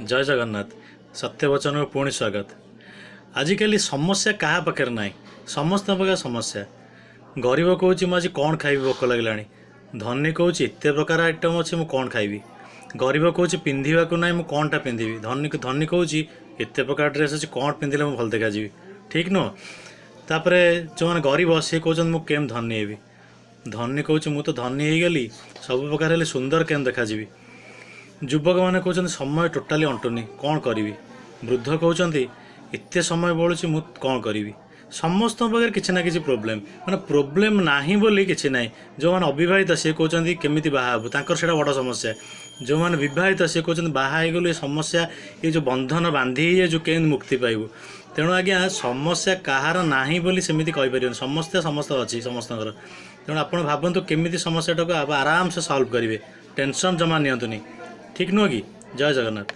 ଜୟ ଜଗନ୍ନାଥ। ସତ୍ୟବଚନକୁ ପୁଣି ସ୍ୱାଗତ। ଆଜିକାଲି ସମସ୍ୟା କାହା ପାଖରେ ନାହିଁ? ସମସ୍ତଙ୍କ ପାଖରେ ସମସ୍ୟା। ଗରିବ କହୁଛି, ମୁଁ ଆଜି କ'ଣ ଖାଇବି, ଭୋକ ଲାଗିଲାଣି। ଧନୀ କହୁଛି, ଏତେ ପ୍ରକାର ଆଇଟମ୍ ଅଛି, ମୁଁ କ'ଣ ଖାଇବି? ଗରିବ କହୁଛି, ପିନ୍ଧିବାକୁ ନାହିଁ, ମୁଁ କ'ଣଟା ପିନ୍ଧିବି? ଧନୀ କହୁଛି, ଏତେ ପ୍ରକାର ଡ୍ରେସ୍ ଅଛି, କ'ଣ ପିନ୍ଧିଲେ ମୁଁ ଭଲ ଦେଖାଯିବି? ଠିକ୍ ନୁହଁ? ତାପରେ ଯେଉଁମାନେ ଗରିବ, ସିଏ କହୁଛନ୍ତି, ମୁଁ କେମିତି ଧନୀ ହେବି? ଧନୀ କହୁଛି, ମୁଁ ତ ଧନୀ ହେଇଗଲି, ସବୁ ପ୍ରକାର ହେଲେ ସୁନ୍ଦର କେମିତି ଦେଖାଯିବି? ଯୁବକମାନେ କହୁଛନ୍ତି, ସମୟ ଟୋଟାଲି ଅଣ୍ଟୁନି, କ'ଣ କରିବି? ବୃଦ୍ଧ କହୁଛନ୍ତି, ଏତେ ସମୟ ବଳୁଛି, ମୁଁ କ'ଣ କରିବି? ସମସ୍ତଙ୍କ ପାଖରେ କିଛି ନା କିଛି ପ୍ରୋବ୍ଲେମ୍। ମାନେ ପ୍ରୋବ୍ଲେମ୍ ନାହିଁ ବୋଲି କିଛି ନାହିଁ। ଯେଉଁମାନେ ଅବିବାହିତ, ସିଏ କହୁଛନ୍ତି, କେମିତି ବାହା ହେବୁ? ତାଙ୍କର ସେଇଟା ବଡ଼ ସମସ୍ୟା। ଯେଉଁମାନେ ବିବାହିତ, ସିଏ କହୁଛନ୍ତି, ବାହା ହେଇଗଲୁ, ଏ ସମସ୍ୟା, ଏ ଯେଉଁ ବନ୍ଧନ ବାନ୍ଧି ହେଇଯାଇଛୁ, କେମିତି ମୁକ୍ତି ପାଇବୁ? ତେଣୁ ଆଜ୍ଞା, ସମସ୍ୟା କାହାର ନାହିଁ ବୋଲି ସେମିତି କହିପାରିବନି। ସମସ୍ୟା ସମସ୍ତ ଅଛି ସମସ୍ତଙ୍କର। ତେଣୁ ଆପଣ ଭାବନ୍ତୁ କେମିତି ସମସ୍ୟାଟାକୁ ଆରାମସେ ସଲ୍ଭ କରିବେ। ଟେନସନ୍ ଜମା ନିଅନ୍ତୁନି। ଠିକ୍ ନୁହଁ କି? ଜୟ ଜଗନ୍ନାଥ।